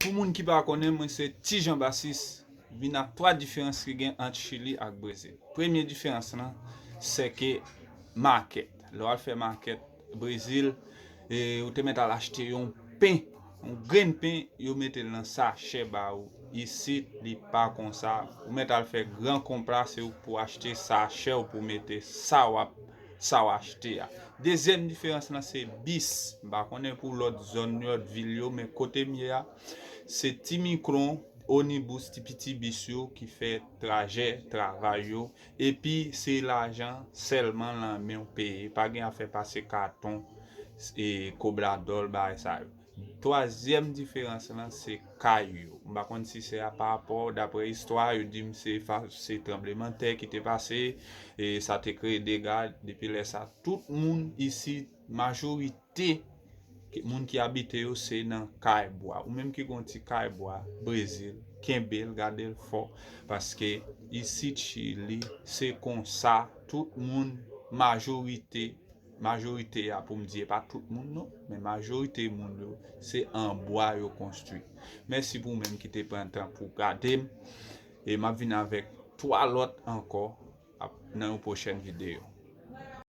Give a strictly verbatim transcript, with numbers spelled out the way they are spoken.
Pou moun ki pa konnen, mwen se Ti Jan Basis. Vin ak twa diferans ki gen ant Chili ak Brezil. Premye diferans lan, se ke makèt. Lè w al fè makèt Brezil, e, ou te mèt al achte yon pen, yon grenn pen, yo mete l nan sachè ba ou. Isit, li pa konsa. Ou mèt al fè gran konpra, se ou pou achte sachè ou pou mete sa w ap sa w achte a. Dezyèm diferans lan se bis. M pa konnen pou lòt zòn, lòt vil yo, men kote m ye a, se ti mikron, onibus, ti piti bis yo ki fè trajè, travay yo. Epi se lajan sèlman lan men w peye. Pa gen afè pase katon, e, kobradòl, bagay sa yo. Twazyèm diferans lan se kay yo. M pa konn si se a pa rapò, daprè istwa, yo di m se, se tranblemanntè ki te pase, e sa te kreye dega. Depi lè sa, tout moun isit, majorite moun ki abite yo, se nan kay bwa. Ou menm ki gon ti kay bwa, Brezil, kenbe l, gade l fò, paske isit Chili, se konsa, tout moun, majorite, majorite a, pou m di, e pa tout moun non, men majorite moun yo, se an bwa yo konstwi. Mèsi pou ou menm ki te pran tan pou gade m, e m ap vin avèk twa lòt ankò nan yon pwochèn videyo.